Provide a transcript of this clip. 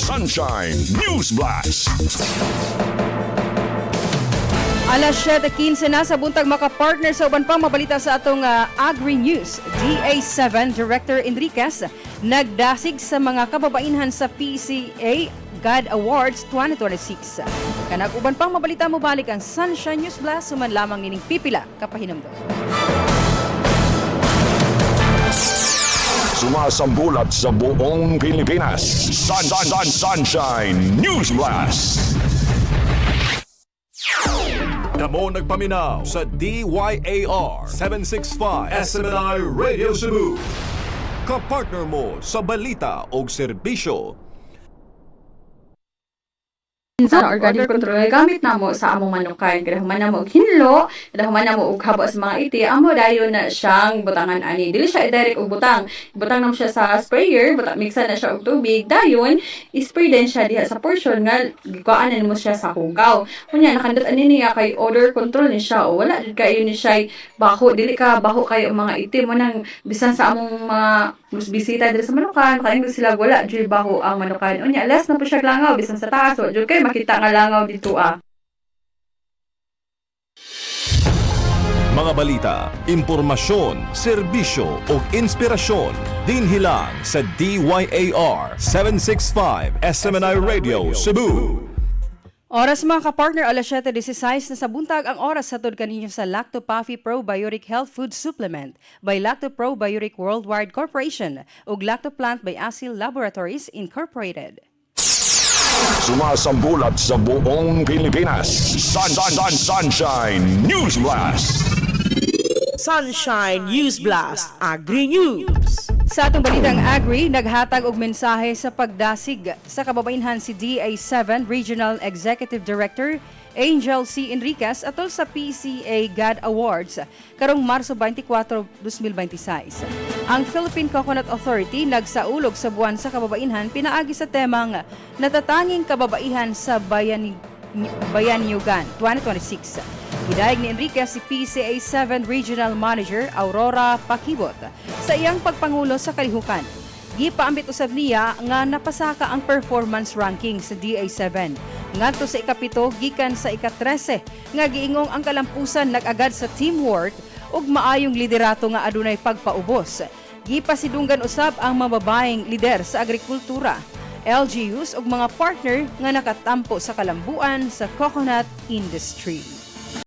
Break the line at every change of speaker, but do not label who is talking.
Sunshine News Blast.
Alas 7:15 na sa buntag, makapartner, sa uban pang mabalita sa atong Agri News. DA7 Director Enriquez nagdasig sa mga kababainhan sa PCA God Awards 2026. Kanag uban pang mabalita, mobalik ang Sunshine News Blast human lamang ining pipila kapahinumdom.
Sumasambulat sa buong Pilipinas. Sun, Sun, Sun, Sunshine News Blast.
Kamo nagpaminaw sa DYAR 765 SMNI Radio Cebu. Kapartner mo sa balita o serbisyo.
Sa organic control gamit namo sa among manukan, kada human namo og hinlo, kada human namo og habo sa mga iti, amo dayon na siyang butangan ani. Dili siya direct og butang, butang namo siya sa sprayer, butang, mixa na siya og tubig, dayon i-spray din siya diha sa portion nga gikuan na nimo siya sa hugaw. Unya nakandot ani niya kay odor control ni siya o wala jud kayo ni siya bako, dili ka baho kayo ang mga iti mo nang bisan sa among mga bisita diri sa manukan, makaingon sila wala jud baho ang manukan. Unya less na po siya langaw, bisan sa taas wa jud kay makita nga langaw dito ah.
Mga balita, impormasyon, serbisyo ug inspirasyon dinhi lang sa DYAR 765 SMNI Radio Cebu.
Oras, mga kapartner, alas 7:16 na sa buntag, ang oras hatod kaninyo sa Lacto Puffy Probiotic Health Food Supplement by Lacto Probiotic Worldwide Corporation ug Lacto Plant by Asil Laboratories Incorporated.
Sumasambulat sa buong Pilipinas. Sun, Sun, Sun, Sunshine News Blast.
Sunshine News Blast Agri News.
Sa atong balitang Agri, naghatag og mensahe sa pagdasig sa kababainhan si DA7 Regional Executive Director Angel C. Enriquez atol sa PCA God Awards karong Marso 24, 2026. Ang Philippine Coconut Authority nagsaulog sa buwan sa kababainhan pinaagi sa temang Natatanging Kababaihan sa Bayaniugan 2026. Gidayeg ni Enriquez si PCA 7 Regional Manager Aurora Pakibot sa iyang pagpangulo sa kalihukan. Gipaambit usab niya nga napasaka ang performance ranking sa DA7 ngadto sa 7 gikan sa ika-13, nga giingong ang kalampusan nag-agad sa teamwork ug maayong liderato nga adunay pagpaubos. Gipasidunggan usab ang mababaeng lider sa agrikultura, LGUs ug mga partner nga nakatampo sa kalambuan sa coconut industry.